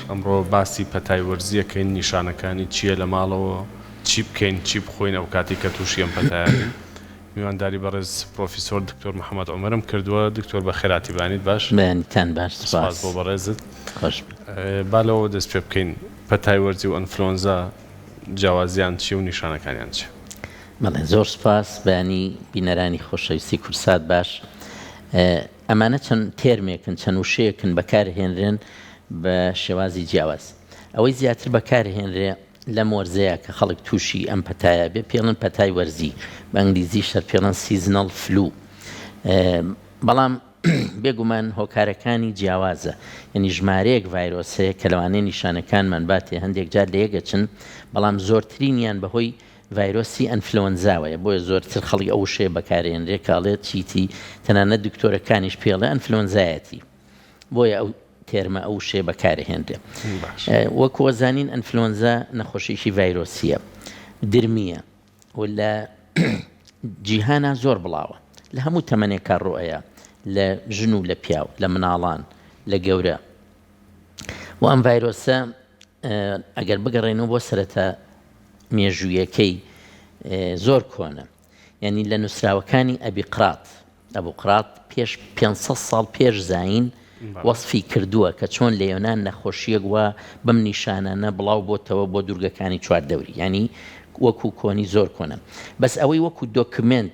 ئەمڕۆ باسی پەتای وەرزی ئەکەین، نیشانەکانی چییە لە ماڵەوە چی بکەین چی بخۆین ئەو کاتەی کە تووشی ئەم پەتایە بین. میوانداری بەڕێز پرۆفیسۆر دکتۆر محەمەد عومەرم کردووە. دکتۆر بەخێرهاتی بانیت باش. بەیانیتان باش سپاس سپاس بۆ بەڕێزت. خۆش بێت. با لەوەوە دەست پێ بکەین پەتای وەرزی و ئەنفلۆنزا جیاوازیان چیە و نیشانەکانیان چیە؟ بەڵێ زۆر سپاس بەیانی بینەرانی خۆشەویستی کوردسات باش. ئەمانە چەند تێرمێکن چەند وشەیەکن بەکار هێنرێن بە شێوازی جیاواز. ئەوەی زیاتر بەکار هێنرێ لەم وەرزەیا کە خەڵک تووشی ئەم پەتایە بێ پێڵن پەتای وەرزی بە ئینگلیزیش هەر پێڵن seasonal flu بەڵام بێگومان هۆکارەکانی جیاوازە یعنی ژمارەیەک ڤایرۆس هەیە کە لەوانەیە نیشانەکانمان باتێ هەندێک جار لە یەکەچن بەڵام زۆرترینیان بەهۆی ڤایرۆسی ئەنفلۆنزاوەیە بۆیە زۆرتر خەڵک ئەو وشەیە بەکارێنرێ کاڵێ چیتی تەنانەت دکتۆرەکانیش پێڵێ ئەنفلۆنزایەتی بۆیە ئەو تێرمە ئەو وشەیە بەکارهێنرێ. وەک وەزانین ئەنفلۆنزا نەخۆشیی ڤایرۆسییە، درمییە و لە جیهانا زۆر بڵاوە. لە هەموو تەمەنێکا ڕوئەیا، لە ژن و لە پیاو، لە مناڵان، لە گەورە. و ئەم ڤایرۆسە ئەگەر بگەڕێینەوە بۆ سەرەتا مێژوویەکەی زۆر کۆنە. یانی لە نووسراوەکانی ئەبیقرات، ئەبوقرات، پێش 500 ساڵ پێش زایین وەسفی کردووە کە چۆن لە یۆنان نەخۆشییەک وا بەم نیشانانە بڵاو بۆتەوە بۆ دوورگەکانی چواردەوری. یانی وەکوو کۆنی زۆر کۆنە. بەس ئەوەی وەکوو دۆکمێنت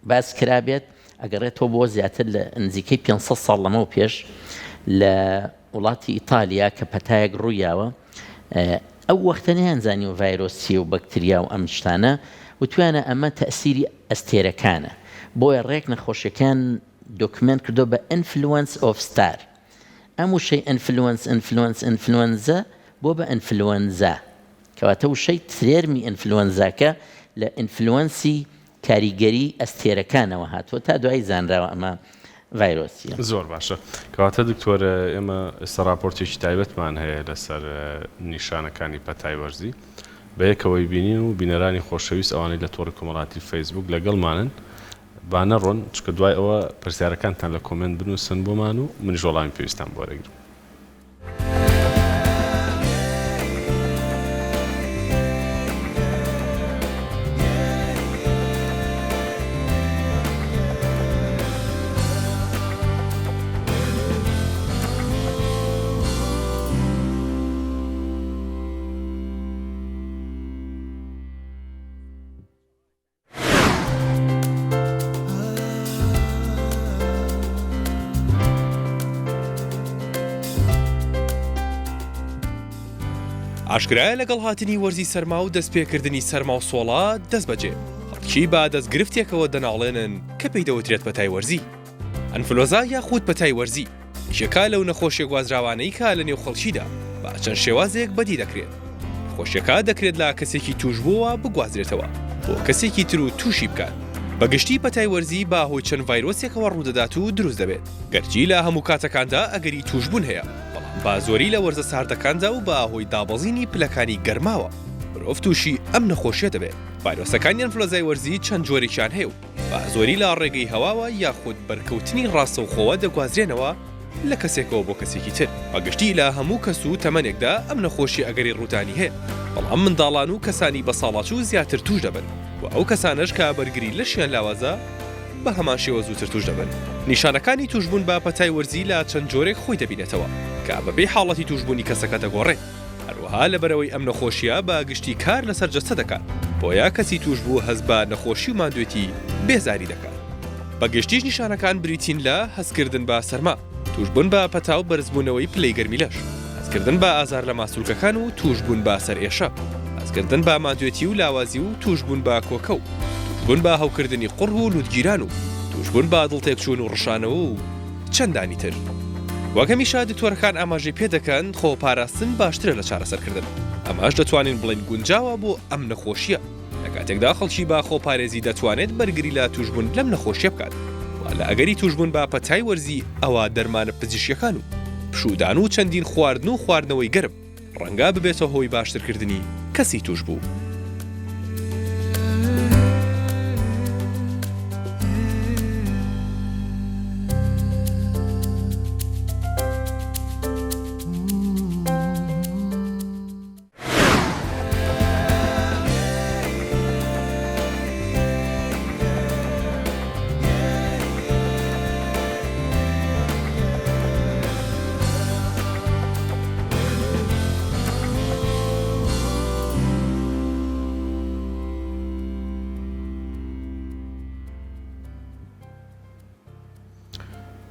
باس کرابێت ئەگەڕێتەوە بۆ زیاتر لە نزیکەی 500 ساڵ لەمەو پێش لە وڵاتی ئیتالیا کە پەتایەک ڕوویاوە ئەو وەختە نەیانزانیوە ڤایرۆس چییە و بەکتریا و ئەم شتانە وتویانە ئەمە تەئسیری ئەستێرەکانە بۆیە ڕێک نەخۆشیەکەیان دۆکمێنت کردوە بە Influence of Star ئەم وشەی Influence Influence ئینفلوەنزە بۆ بە ئینفلوەنزا کەواتە وشەی ترێرمی ئینفلوەنزاکە لە ئینفلوەنسی کاریگەری ئەستێرەکانەوە هاتووە تا دوایی زانراوە ئەمە ڤایرۆسیە. زۆر باشە کەواتە دکتۆر ئێمە ئێستا ڕاپۆرتێکی تایبەتمان هەیە لەسەر نیشانەکانی پەتای وەرزی بەیەکەوەی بینین و بینەرانی خۆشەویست ئەوانەی لە تۆڕی کۆمەڵاتی فەیسبوک لەگەڵمانن با نەڕۆن چونکە دوای ئەوە پرسیارەکانتان لە کۆمێنت بنووسن بۆمان و منیش وەڵامی پێویستان بۆ وەرەگرم. ئاشکرایە لەگەڵ هاتنی وەرزی سەرما و دەستپێکردنی سەرما و سۆڵە دەستبەجێ خەڵکی بە دەست گرفتێکەوە دەناڵێنن کە پێی دەوترێت پەتای وەرزی. ئەنفلۆزا یاخود پەتای وەرزی یەکێکە لەو نەخۆشیە گوازراوانەی کە لە نێو خەڵکیدا بە چەند شێوازێک بەدی دەکرێت. نەخۆشیەکە دەکرێت لە کەسێکی تووشبووەوە بگوازرێتەوە بۆ کەسێکی تر و تووشی بکات. بە گشتی پەتای وەرزی بە هۆی چەند ڤایرۆسێکەوە ڕوودەدات و دروست دەبێت. گەرچی لە هەموو کاتەکاندا ئەگەری تووشبوون هەیە، بەڵام بە زۆری لە وەرزە ساردەکاندا و بە هۆی دابەزینی پلەکانی گەرماوە مرۆڤ تووشی ئەم نەخۆشیە دەبێت. ڤایرۆسەکانی ئەنفلۆزای وەرزی چەند جۆرێکیان هەیە و بە زۆری لە ڕێگەی هەواوە یاخود بەرکەوتنی ڕاستەوخۆوە دەگوازرێنەوە لە کەسێکەوە بۆ کەسێکی تر. بە گشتی لە هەموو کەس و تەمەنێکدا ئەم نەخۆشیە ئەگەری ڕوودانی هەیە، بەڵام منداڵان و کەسانی بەساڵاچوو زیاتر تووش دەبن و ئەو کەسانەش کە بەرگری لەشیان لاوازە بە هەمان شێوە زووتر تووش دەبن. نیشانەکانی تووشبوون بە پەتای وەرزی لە چەند جۆرێک خۆی دەبینێتەوە کە بەپێی حاڵەتی تووشبوونی کەسەکە دەگۆڕێت. هەروەها لەبەرئەوەی ئەم نەخۆشییە بە گشتی کار لەسەر جەستە دەکات، بۆیە کەسی تووشبوو هەست بە نەخۆشی و ماندوێتی بێزاری دەکات. بە گشتیش نیشانەکان بریتین لە، هەستکردن بە سەرما، تووشبوون بە پەتا و بەرزبوونەوەی پلەی گەرمی لەش، هەستکردن بە ئازار لە ماسولکەکان و تووشبوون بە سەرئێشە، هەستکردن بە ماندوێتی و لاوازی و تووشبوون بە کۆکە و تووشبوون بە هەوکردنی قوڕگ و لووتگیران و تووشبوون بە دڵتێکچوون و ڕشانەوە و. چەندانی تر. وەک هەمیشە دکتۆرەکان ئاماژەی پێدەکەن خۆ پاراستن باشترە لە چارەسەرکردن، ئەمەش دەتوانین بڵێین گونجاوە بۆ ئەم نەخۆشییە، لە کاتێکدا خەڵکی بە خۆپارێزی دەتوانێت بەرگری لە توشبوون لەم نەخۆشییە بکات و لە ئەگەری توشبوون بە پەتای وەرزی ئەوا دەرمانە پزیشکیەکان و پشوودان و چەندین خواردن و خواردنەوەی گەرم ڕەنگە ببێتە هۆی باشترکردنی کەسی تووشبوو.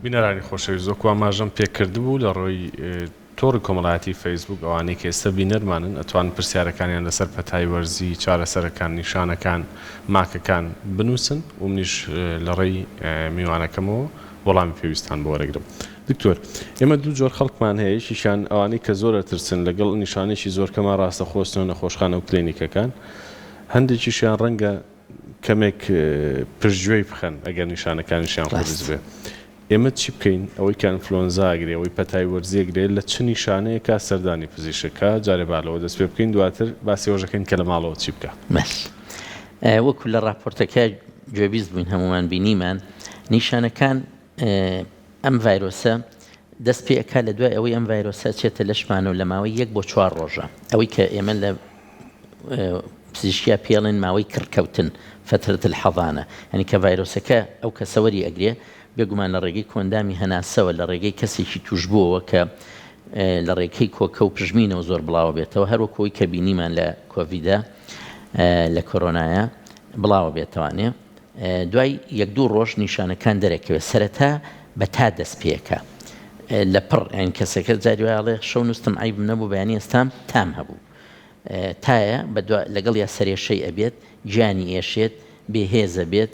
بینەرانی خۆشەویست وەکو ئاماژەم پێکردبوو لە ڕێی تۆڕی کۆمەڵایەتی فەیسبووک ئەوانەی کە ئێستا بینەرمانن ئەتوانن پرسیارەکانیان لەسەر پەتای وەرزی، چارەسەرەکان، نیشانەکان، ماکەکان بنووسن و منیش لە ڕێی میوانەکەمەوە وەڵامی پێویستان بۆ وەرەگرم. دکتۆر ئێمە دوو جۆر خەڵکمان هەیە یەکێکیان ئەوانەی کە زۆر ئەترسن لەگەڵ نیشانەیەکی زۆر کەما ڕاستەخۆ ئەچنە نەخۆشخانە و کلینیکەکان هەندێکیشیان ڕەنگە کەمێک پشتگوێی بخەن ئەگەر نیشانەکانیشیان قورس بێ ئێمە چی بکەین ئەوەی کە ئەنفلۆنزا ئەگرێ ئەوەی پەتای وەرزی ئەگرێ لە چ نیشانەیەکا سەردانی پزیشک کا جارێ با لەوە دەست پێ بکەین دواتر باسی ئەوەش ئەکەین کە لە ماڵەوە چی بکا. بەس وەکو لە ڕاپۆرتەکە گوێبیست بووین هەموومان بینیمان نیشانەکان ئەم ڤایرۆسە دەست پێ ئەکا لە دوای ئەوەی ئەم ڤایرۆسە ئەچێتە لەشمانەوە لە ماوەی یەک بۆ چوار ڕۆژە ئەوەی کە ئێمە لە پزیشکیا پێڵێن ماوەی کڕکەوتن فترة الحضانە یعنی کە ڤایرۆسەکە ئەو کەسە وەری ئەگرێ بێگومان لە ڕێگەی کۆندامی هەناسەوە لە ڕێگەی کەسێکی توشبووەوە کە لە ڕێگەی کۆکە و پژمینەوە زۆر بڵاوە بێتەوە هەروەکو ئەوەی کە بینیمان لە کۆڤیدا لە کۆرۆنایە بڵاوە بێتەوانێ دوای یەک دوو ڕۆژ نیشانەکان دەرەکەوێت سەرەتا بە تا دەست پێکا لە پڕ یان کەسەکە جاری وایە ئەڵێ شەو نوستم عەیبم نەبوو بەیانی ئێستام تام هەبوو تایە بە لەگەڵ یا سەرێشەی ئەبێت گیانی ئێشێت بێهێزە بێت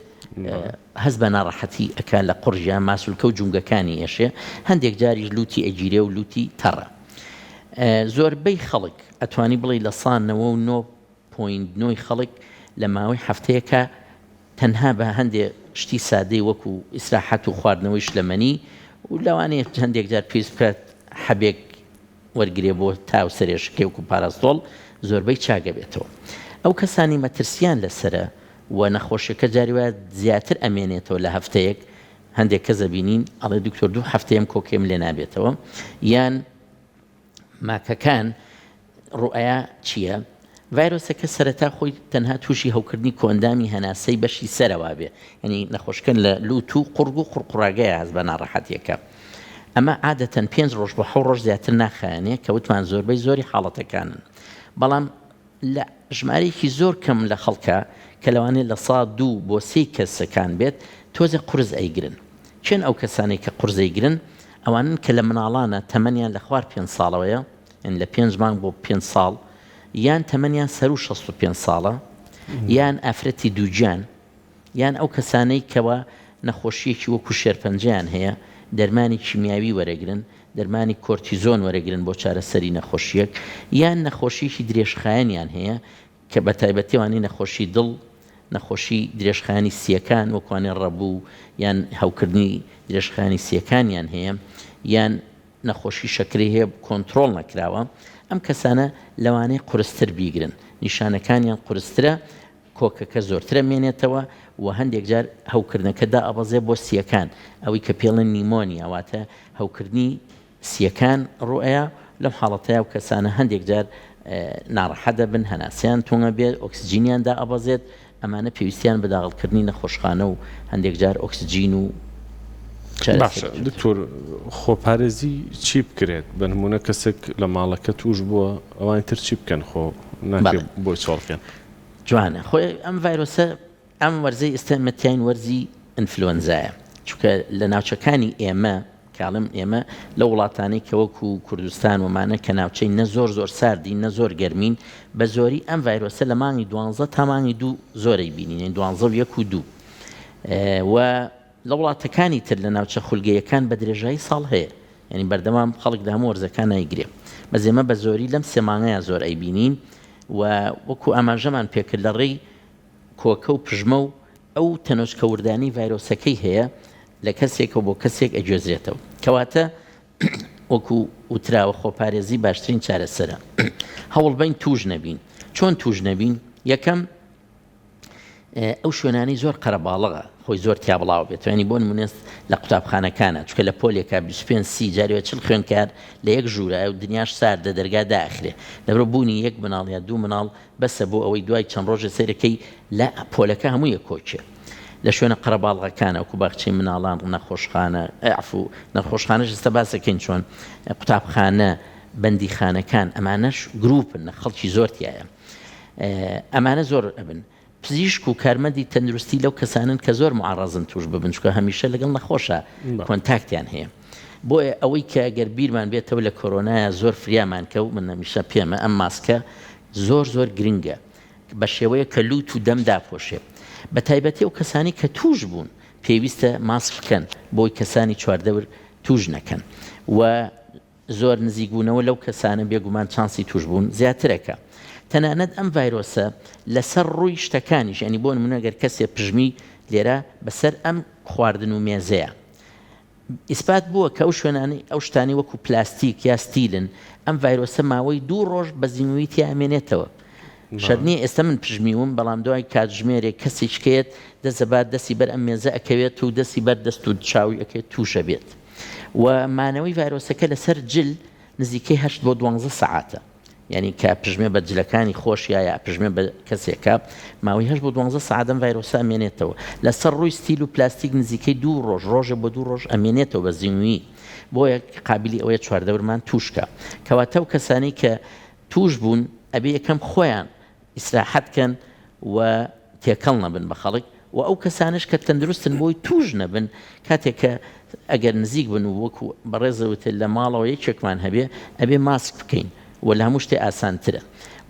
هەست بە ناڕەحەتی ئەکا لە قوڕگیا ماسولکە و جومگەکانی ئێشێ هەندێک جاریش لوتی ئەگیرێ و لوتی تەڕە زۆربەی خەڵک ئەتوانی بڵێی 99 پۆینت نۆی خەڵک لە ماوەی هەفتەیەکا تەنها بە هەندێ شتی سادەی وەکو ئیسراحەت و خواردنەوەی شلەمەنی و لەوانەیە هەندێک جار پێویست بکات حەبێک وەرگرێ بۆ تا و سەرێشەکەی وەکو پاراستۆڵ زۆربەی چاک ئەبێتەوە. ئەو کەسانەی مەترسیان لەسەرە و نەخۆشیەکە جاری وایە زیاتر ئەمێنێتەوە لە هەفتەیەک هەندێک کەس ئەبینین ئەڵێ دکتۆر دوو هەفتەیەم کۆکەیم لێ نابێتەوە یان ماکەکان ڕوئیا چییە؟ ڤایرۆسەکە سەرەتا خۆی تەنها تووشی هەوکردنی کۆئەندامی هەناسەی بەشی سەرەوە بێ یعنی نەخۆشکەن لە لوت و قوڕگ و قوڕقوڕاگەیە هەست بە ناڕەحەتیەکە ئەمە عادەتەن پێنج ڕۆژ بۆ حەو ڕۆژ زیاتر ناخایەنێ کە وتمان زۆربەی زۆری حاڵەتەکانن بەڵام لە ژمارەیەکی زۆر کەم لە خەڵکا کە لەوانەیە 2% بۆ سێی کەسەکان بێت تۆزێ قورس ئەیگرن. کێن ئەو کەسانەی کە قورس ئەیگرن؟ ئەوانەن کە لە مناڵانە تەمەنیان لە خوار پێنج ساڵەوەیە یانی لە پێنج مانگ بۆ پێنج ساڵ یان تەمەنیان سەروو 65 ساڵە یان ئافرەتی دووگیان یان ئەو کەسانەی کەوا نەخۆشییەکی وەکو شێرپەنجەیان هەیە، دەرمانی کیمیاوی وەرەگرن، دەرمانی کۆرتیزۆن وەرەگرن بۆ چارەسەری نەخۆشییەک، یان نەخۆشییەکی درێژخایەنیان هەیە کە بەتایبەتی ئەوانەی نەخۆشی دڵ، نەخۆشی درێژخایەنی سییەکان وەکو ئەوانەی ڕەبوو یان هەوکردنی درێژخایەنی سییەکانیان هەیە، یان نەخۆشی شەکرەی هەیە کۆنترۆڵ نەکراوە، ئەم کەسانە لەوانەیە قورستر بیگرن، نیشانەکانیان قورسترە، کۆکەکە زۆرتر ئەمێنێتەوە و هەندێک جار هەوکردنەکە دائەبەزێ بۆ سییەکان، ئەوەی کە پێڵێن نیمۆنیا واتە هەوکردنی سییەکان ڕووئەیا، لەم حاڵەتەیا ئەو کەسانە هەندێک جار ناڕەحەت دەبن، هەناسەیان توند ئەبێت، ئۆکسجینیان دائەبەزێت، ئەمانە پێویستیان بە داغڵکردنی نەخۆشخانە و هەندێک جار ئۆکسجین و باشە دکتۆر خۆپارێزی چی بکرێت بە نمونە کەسێک لە ماڵەکە توش بووە ئەوانی تر چی بکەن خۆ ناکرێت بۆی چۆڵ بکەن. جوانە خۆی ئەم ڤایرۆسە ئەم وەرزەی ئێستا ئێمە تیاین وەرزی ئینفلۆنزایە چونکە لە ناوچەکانی ئێمە کاڵم ئێمە لە وڵاتانەی کە وەکو کوردستان ومانە کە ناوچەی نە زۆر زۆر ساردین نە زۆر گەرمین بە زۆری ئەم ڤایرۆسە لە مانگی دوانزە تا مانگی دوو زۆرەی بینین دوانزە و یەک و دوو و لە وڵاتەکانی تر لە ناوچە خولگەیەکان بە درێژایی ساڵ هەیە یانی بەردەوام خەڵک لە هەموو وەرزەکان ئەیگرێ بەس ئێمە بە زۆری لەم سێ مانگەیا زۆر ئەیبینین و وەکو ئاماژەمان پێکرد لە ڕێی کۆکە و پژمە و ئەو تەنۆچکە وردانەی ڤایرۆسەکەی هەیە لە کەسێکەوە بۆ کەسێک ئەگوێزرێتەوە کەواتە وەکو وتراوە خۆپارێزی باشترین چارەسەرە هەوڵبەین توش نەبین چۆن توش نەبین یەکەم ئەو شوێنانەی زۆر قەرەباڵغە خۆی زۆر تیا بڵاو بێت ینی بۆ نمونە لە قوتابخانەکانە چکە لە پۆلێکا 25 سی جارێ 40 خوێنکار لە یەک ژوورە و دنیاش ساردە دەرگا داخرێ لەبەر بوونی یەک مناڵ یا دوو مناڵ بەسە بۆ ئەوەی دوای چەند ڕۆژێ سەیرەکەی لە پۆلەکە هەموو یەک کۆکێ لە شوێنە قەرەباڵغەکانە وەکو باخچەی مناڵان نەخۆشخانە عفو نەخۆشخانەش ئێستا باسەکەین چۆن قوتابخانە بەندیخانەکان ئەمانەش گروپن خەڵکی زۆر تایە ئەمانە زۆر ئەبن. پزیشک و کارمەندی تەندروستی لەو کەسانەن کە زۆر معەڕەزن توش ببن چونکە هەمیشە لەگەڵ نەخۆشا کۆنتاکتیان هەیە بۆیە ئەوەی کە گەر بیرمان بێتەوە لە کۆرۆنایا زۆر فریامان کەوت من هەمیشە پێمە ئەم ماسکە زۆر زۆر گرنگە بە شێوەیەک کە لوت و دەم داپۆشێ بە تایبەتی ئەو کەسانی کە توش بوون پێویستە ماسک بکەن بۆی کەسانی چواردەور توش نەکەن و زۆر نزیکبوونەوە لەو کەسانە بێگومان چانسی تووشبوون زیاترەکە. تەنانەت ئەم ڤایرۆسە لەسەر ڕووی شتەکانیش یانی بۆ نموونە گەر کەسێ پژمی لێرە بەسەر ئەم خواردن و مێزەیە ئیسپات بووە کە ئەو شوێنانەی ئەو شتانەی وەکو پلاستیک یا ستیلن ئەم ڤایرۆسە ماوەی دوو ڕۆژ بە زیمووی تیا ئەمێنێتەوە. شەرت نییە ئێستا من پژمیوم بەڵام دوای کاتژمێرێک کەسێکی کەیەت دەست ئەبات دەستی بەر ئەم مێزە ئەکەوێت و دەستی بەر دەست و چاوی ئەکەوێت تووشەبێت. و مانەوەی ڤایرۆسەکە لەسەر جل نزیکەی هەشت بۆ دوانزە سەعاتە یانی کە پژمێ بە جلەکانی خۆش یا یا پژمێ بە کەسێکە ماوەی هەشت بۆ دوانزە سەعات ئەم ڤایرۆسە ئەمێنێتەوە لەسەر ڕووی ستیل و پلاستیک نزیکەی دوو ڕۆژ ڕۆژێ بۆ دوو ڕۆژ ئەمێنێتەوە بە زیویی بۆیە قابلی ئەوەیە چواردەورمان تووشکە کەواتە ئەو کەسانەی کە تووش بوون ئەبێ یەکەم خۆیان ئیسراحەت کەن و تێکەڵ نەبن بە خەڵک و ئەو کەسانەش کە تەندروستن بۆی توش نەبن کاتێک کە ئەگەر نزیک بن و وەکو بەڕێزە وتت لە ماڵەوە یەکێکمان هەبێ ئەبێ ماسک بکەین و لە هەموو شتێ ئاسانترە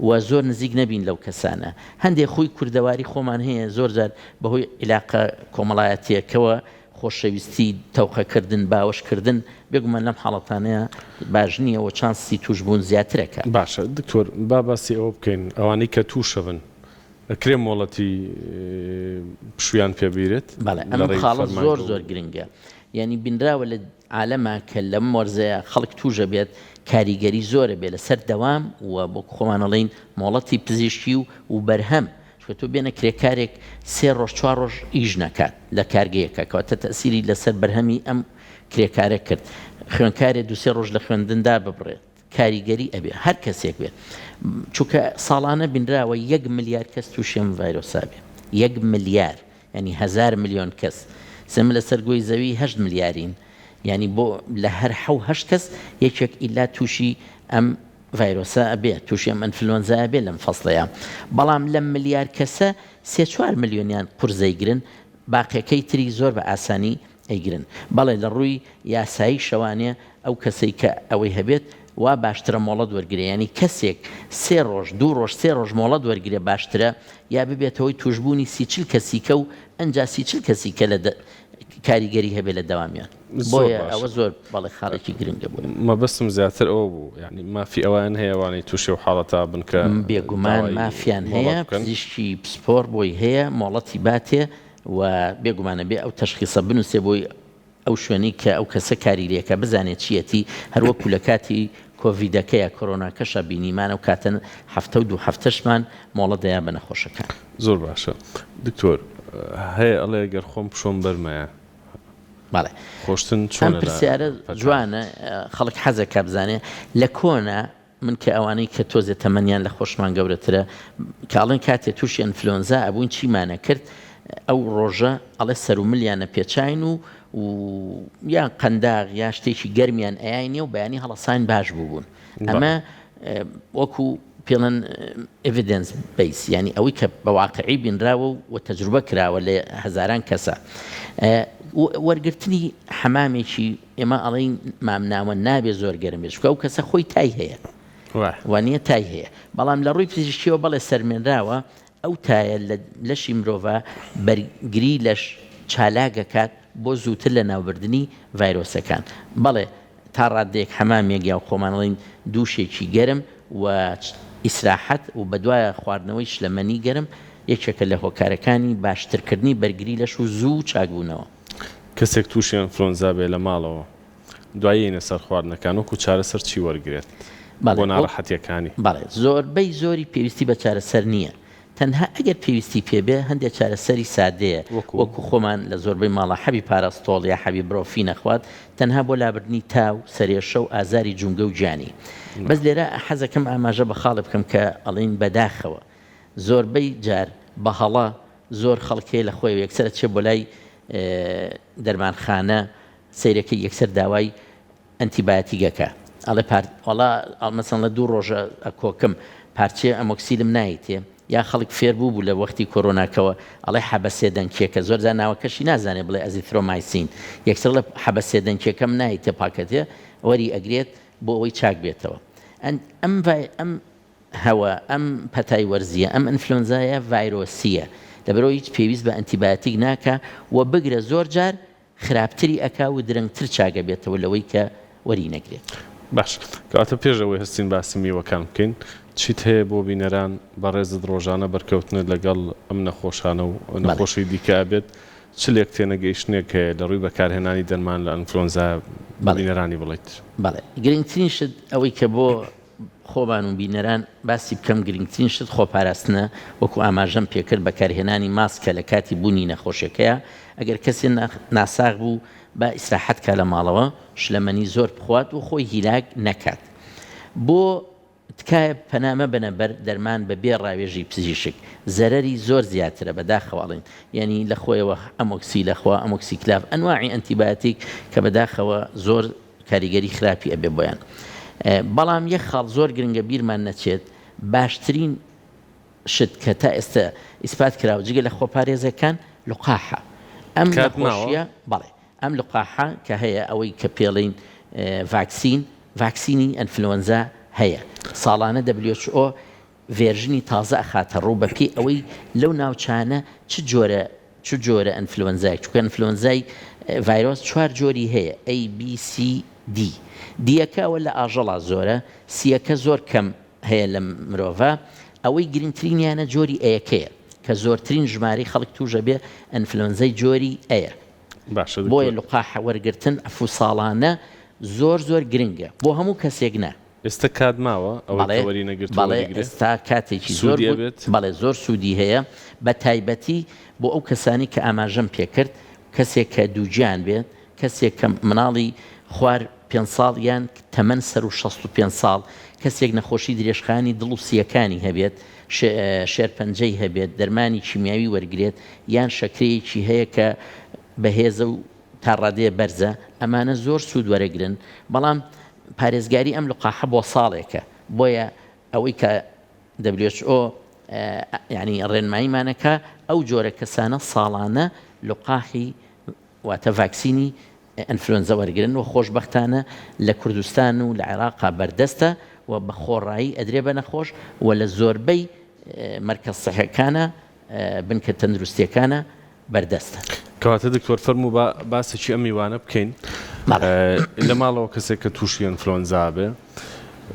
و زۆر نزیک نەبین لەو کەسانە هەندێ خوی کوردەواری خۆمان هەیە زۆر جار بەهۆی عیلاقە کۆمەڵایەتیەکەوە خۆشەویستی، تەوقەکردن، باوەشکردن، بێگومان لەم حاڵەتانەیا باش نییە و چانسی تووشبوون زیاترەکا. باشە دکتۆر با باسی ئەوە بکەین ئەوانەی کە تووشەبن ئەکرێ مۆڵەتی پشوویان پێ بیرێت بەڵێ لە ئەم ڕێی خاڵە زۆر فەرمانگە و. زۆر گرنگە یانی بینراوە لە عالەما کە لەم وەرزەیا خەڵک تووشەبێت کاریگەری زۆرەبێ لەسەر دەوام و وەک خۆمان ئەڵێین مۆڵەتی پزیشکی و و بەرهەم چونکە تۆ بێنە کرێکارێک سێ ڕۆژ چوار ڕۆژ ئیش نەکات لە کارگەیەکا کەواتە تەئسیری لەسەر بەرهەمی ئەم کرێکارە کرد خوێنکارێ دوو سێ ڕۆژ لە خوێندن داببڕێت کاریگەری ئەبێ هەر کەسێک بێت چونکە ساڵانە بینراوە یەک ملیار کەس تووشی ئەم ڤایرۆسا بێ یەک ملیار یانی هەزار ملیۆن کەس سێمە لەسەر گۆی زەوی هەشت ملیارین یانی بۆ لە هەر حەو هەشت کەس یەکێک ئیلا تووشی ئەم ڤایرۆسە ئەبێ تووشی ئەم ئەنفلۆنزا ئەبێ لەم فەسڵەیا بەڵام لەم ملیار کەسە سێ چوار ملیۆنیان قورس ئەیگرن باقیەکەی تری زۆر بە ئاسانی ئەیگرن بەڵێ لە ڕووی یاساییشەوانێ ئەو کەسەی کە ئەوەی هەبێت وا باشترە مۆڵەت وەرگرێ یانی کەسێک سێ ڕۆژ دوو ڕۆژ سێ ڕۆژ مۆڵەت وەرگرێ باشترە یا ببێتە هۆی تووشبوونی سی چل کەسیکە و ئەنجا سی چل کەسیکە لە کاریگەری هەبێ لە دەوامیان زۆر بۆیە باشە ئەوە زۆر بەڵێ خاڵێکی گرنگە بۆیە. مەبەستم زیاتر ئەوە بوو یانی مافی ئەوەیان هەیە ئەوانەی تووشی ئەو حاڵەتە بن کە بێگومان داوای مافیان مۆڵەت هەیە بکەن؟ پزیشکی پسپۆڕ بۆی هەیە مۆڵەتی باتێ و بێگومان ئەبێ ئەو تەشخیسە بنوسێ بۆی ئەو شوێنەی کە ئەو کەسە کاری لێکا بزانێ چیەتی هەر وەکو لە کاتی کۆڤیدەکە یا کۆرۆناکەشا بینیمان ئەو کاتە هەفتە و دوو هەفتەشمان مۆڵەت دەیا بە نەخۆشەکان. زۆر باشە دکتۆر هەیە ئەڵێ گەر خۆم بشۆم بەرمەیە بەڵێ خۆشتن ئەم چۆنە لە پرسیارە پەتا؟ جوانە خەڵک حەزەکا بزانێ لە کۆنا من کە ئەوانەی کە تۆزێ تەمەنیان لە خۆشمان گەورەترە کە ئەڵێن کاتێ تووشی ئەنفلۆنزا ئەبووین چیمان ئەکرد ئەو ڕۆژە ئەڵێ سەر و ملیان ئەپێچاین و و یا قەنداغ یا شتێکی گەرمیان ئەیاینێ و بەیانی هەڵەساین باش بووبوون ئەمە وەکو پێڵەن evidence base یانی ئەوەی کە بە واقعی بینراوە و تەجروبە کراوە لە هەزاران کەسە وەرگرتنی حەمامێکی ئێمە ئەڵێین مامناوەند نابێ زۆر گەرم بێت چونکە ئەو کەسە خۆی تای هەیە وانیە تای هەیە بەڵام لە ڕووی پزیشکیەوە بەڵێ سەرمێنراوە ئەو تایە لە لەشی مرۆڤا بەرگری لەش چالاک ئەکات بۆ زووتر لە ناوبردنی ڤایرۆسەکان بەڵێ تا ڕاددەیەک حەمامێک یا خۆمان ئەڵێین دووشێکی گەرم و ئیسراحەت و بەدوایە خواردنەوەی شلەمەنی گەرم یەکێکە لە هۆکارەکانی باشترکردنی بەرگری لەش و زوو چاکبوونەوە. کەسێک تووشی ئەنفلۆنزا بێ لە ماڵەوە دوای یەینە سەر خواردنەکان وەکو چارەسەر چی وەرگرێت بەڵێ بۆ وەک ناڕەحەتیەکانی؟ بەڵێ زۆربەی زۆری پێویستی بە چارەسەر نییە تەنها ئەگەر پێویستی پێ بێ هەندێ چارەسەری سادەیە وەکو؟ وەکو خۆمان لە زۆربەی ماڵا حەبی پاراستۆڵ یا حەبی برۆفین ئەخوات تەنها بۆ لابردنی تا و سەرێشە و ئازاری جومگە و گیانی بەس لێرە حەزەکەم ئاماژە بە خاڵێ بکەم کە ئەڵێین بەداخەوە زۆربەی جار بە هەڵە زۆر خەڵک هەیە لە خۆیەوە یەکسەر ئەچێ بۆ لای دەرمانخانە سەیرەکەی یەکسەر داوای ئەنتیبایەتیک ئەکا ئەڵێ پار وەڵا مەسەڵەن دوو ڕۆژە ئەکۆکم پارچەیە ئەمۆکسیلم نایتێ. یا خەڵک فێر بوو بوو لە وەختی کۆرۆناکەوە ئەڵێ حەبە سێ دەنکیەکە زۆر جار ناوەکەشی نازانێ بڵێ ئەزیثرۆمایسین یەکسەر ڵێ حەبە سێ دەنکیەکەم نایتێ پاکەتێ وەری ئەگرێت بۆ ئەوەی چاک بێتەوە ئەن ئەم ڤای ئەم هەوە ئەم پەتای وەرزیە ئەم ئەنفلۆنزایە ڤایرۆسیە لەبەرئەوە هیچ پێویست بە ئەنتیبایۆتیک ناکا و بگرە زۆر جار خراپتری ئەکا و درەنگتر چاک ئەبێتەوە لەوەی کە وەری نەگرێت. باش کەواتە پێش ئەوەی هەستین باسی میوەکان بکەین چیت هەیە بۆ بینەران بەڕێزت ڕۆژانە بەرکەوتنت لەگەڵ ئەم نەخۆشانە و نەخۆشی دیکە ئەبێت چ لێکتێنەگەیشتنێک هەیە لە ڕووی بەکارهێنانی دەرمان لە ئەنفلۆنزا بە بینەرانی بڵێیت؟ بەڵێ گرنگترین شت ئەوەی کە بۆ خۆمان و بینەران باسی بکەم گرنگترین شت خۆپاراستنە وەکو ئاماژەم پێکرد بەکارهێنانی ماسکە لە کاتی بوونی نەخۆشیەکەیا ئەگەر کەسێ ناساغ بوو با ئیسراحەت کا لە ماڵەوە شلەمەنی زۆر بخوات و خۆی هیلاک نەکات بۆ تکایە پەنا مەبەنە بەر دەرمان بە بێ ڕاوێژی پزیشک زەرەری زۆر زیاترە بەداخەوە ئەڵێن یانی لە خۆیەوە ئەمۆکسی لەخوا ئەمۆکسی کلاڤ ئەنواعی ئەنتیبایۆتیک کە بەداخەوە زۆر کاریگەری خراپی ئەبێ بۆیان بەڵام یەک خاڵ زۆر گرنگە بیرمان نەچێت باشترین شت کە تا ئێستا ئیسپات کراوە جگە لە خۆپارێزەکان لقاحە ئەم نەخۆشیە بەڵێ ئەم لقاحە کە هەیە ئەوەی کە پێڵین ڤاکسین ڤاکسینی ئەنفلۆنزا هەیە ساڵانە WHO version ی تازە ئەخاتە ڕوو بە پێی ئەوەی لەو ناوچانە چ جۆرە چ جۆرە ئەنفلۆنزایەک چونکە ئەنفلۆنزای ڤایرۆس چوار جۆری هەیە A B C D دیەکە ئەوە لە ئاژەڵا زۆرە سیەکە زۆر کەم هەیە لە مرۆڤا ئەوەی گرنگترینیانە جۆری ئەیەکەیە کە زۆرترین ژمارەی خەڵک تووشە بێ ئەنفلۆنزای جۆری ئەیە باشە بۆیە دکتۆر. لقاح وەرگرتن عفو ساڵانە زۆر زۆر گرنگە بۆ هەموو کەسێک نا. ئێستا کات ماوە ئەوەی بەڵێ کە وەری نەگرتووە بەڵێ وەریگرێ؟ ئێستا کاتێکی زۆر سوودی گو ئەبێت؟ بەڵێ زۆر سوودی هەیە بە تایبەتی بۆ ئەو کەسانەی کە ئاماژەم پێکرد کەسێک کە دووگیان بێت کەسێک کە مناڵی خوار پێنج ساڵ یان تەمەن سەروو 65 ساڵ کەسێک نەخۆشی درێژخایەنی دڵ و سییەکانی هەبێت شێرپەنجەی هەبێت دەرمانی کیمیاوی وەرگرێت یان شەکرەیەکی هەیە کە بەهێزە و تا ڕادەیە بەرزە ئەمانە زۆر سوود وەرەگرن بەڵام پارێزگاری ئەم لقاحە بۆ ساڵێکە بۆیە ئەوەی کە WHO یانی ڕێنماییمانەکا ئەو جۆرە کەسانە ساڵانە لقاحی واتە ڤاکسینی ئەنفلۆنزا وەرگرن و خۆشبەختانە لە کوردستان و لە عێراقا بەردەستە و بە خۆڕایی ئەدرێ بە نەخۆش و لە زۆربەی مەرکەز سحیەکانا بنکە تەندروستیەکانا بەردەستە. کەواتە دکتۆر فەرموو با باسێکی ئەم میوانە بکەین لە ماڵەوە کەسێک کە تووشی ئەنفلۆنزا بێ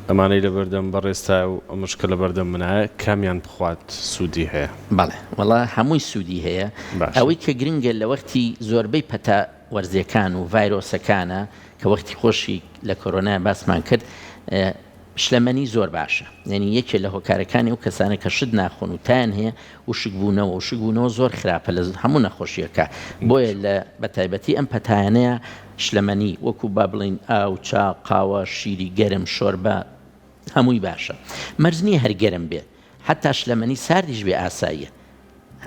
ئەمانەی لەبەردەم بەڕێزتایە و ئەمەش کە لەبەردەم منایە کامیان بخوات سوودی هەیە؟ بەڵێ وەڵا هەمووی سوودی هەیە باشە. ئەوەی کە گرنگە لە وەختی زۆربەی پەتا وەرزیەکان و ڤایرۆسەکانە کە وەختی خۆشی لە کۆرۆنا باسمان کرد شلەمەنی زۆر باشە یانی یەکێ لە هۆکارەکانی ئەو کەسانە کە شت ناخۆن و تایان هەیە وشک بوونەوە وشک بوونەوە زۆر خراپە لە هەموو نەخۆشیەکە بۆیە لە بەتایبەتی ئەم پەتایانەیە شلەمەنی وەکو با بڵین ئاو چا قاوە شیری گەرم شۆربە هەمووی باشە مەرج نییە هەر گەرم بێت حەتا شلەمەنی ساردیش بێ ئاساییە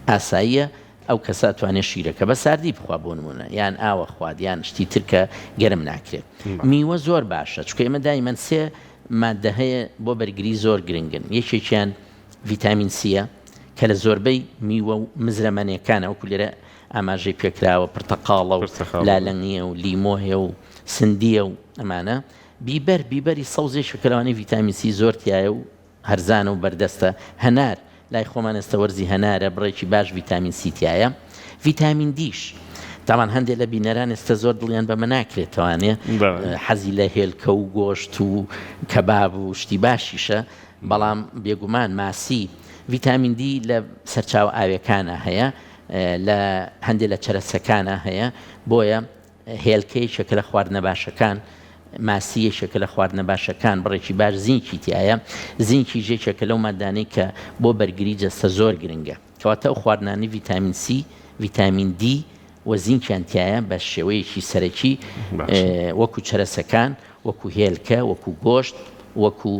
ئاساییە ئەو کەسە ئەتوانێت شیرەکە بە ساردی بخوا بۆ نمونە یان ئاوە خوات یان شتی تر کە گەرم ناکرێت میوە زۆر باشە چونکە ئێمە دایمەن سێ مادە هەیە بۆ بەرگری زۆر گرنگن یەکێکیان ڤیتامین سیە کە لە زۆربەی میوە و مزرەمەنیەکانە وەکو لێرە ئاماژەی پێکراوە پرتەقاڵە و لالەنگیە و لیمۆیە و سندیە و ئەمانە بیبەر بیبەری سەوز یەکێکە لەوانەی ڤیتامین سی زۆر تیایە و هەرزانە و بەردەستە، هەنار، لای خۆمان ئێستا وەرزی هەنارە بڕێکی باش ڤیتامین سی تیایە، ڤیتامین دیش، تاوان هەندێ لە بینەران ئێستا زۆر دڵیان بەمە ناکرێتەوانێ حەزی لە هێلکە و گۆشت و کەباب و شتی باشیشە، بەڵام بێگومان ماسی، ڤیتامین دی لە سەرچاوە ئاوێکانا هەیە، لە هەندێ لە چەرەسەکانا هەیە، بۆیە هێلکە یەکێکە لە خواردنە باشەکان، ماسی یەکێکە لە خواردنە باشەکان، بڕێکی باش زینکی تیایە، زینکیش یەکێکە لەو مادانەی کە بۆ بەرگری جەستە زۆر گرنگە، کەواتە ئەو خواردنانەی ڤیتامین سی، ڤیتامین دی و زینکیان تیایە بە شێوەیەکی سەرەکی وەکو چەرەسەکان، وەکو هێلکە، وەکو گۆشت، وەکو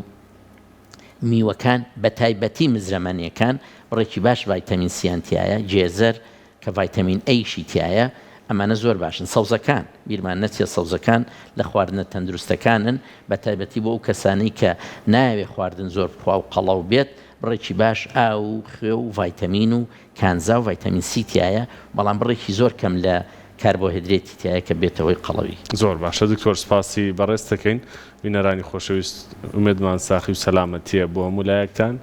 میوەکان بەتایبەتی مزرەمەنیەکان بڕێکی باش ڤایتامین سیان تیایە، گێزەر، کە ڤایتامین ئەیشی تیایە. ئەمانە زۆر باشن. سەوزەکان، بیرمان نەچێت سەوزەکان لە خواردنە تەندروستەکانن، بە تایبەتی بۆ ئەو کەسانەی کە نایەوێت خواردن زۆر بخوا و قەڵەو بێت، بڕێکی باش ئاو و خوێ و ڤایتەمین و کانزا و ڤایتەمین سی تیایە، بەڵام بڕێکی زۆر کەم لە کاربۆهێدرێتی تیایە کە بێتە هۆی قەڵەوی. زۆر باشە دکتۆر سپاسی بەڕێزت دەکەین. بینەرانی خۆشەویست ئومێدمان ساخی و سەلامەتیە بۆ هەموو لایەکتان.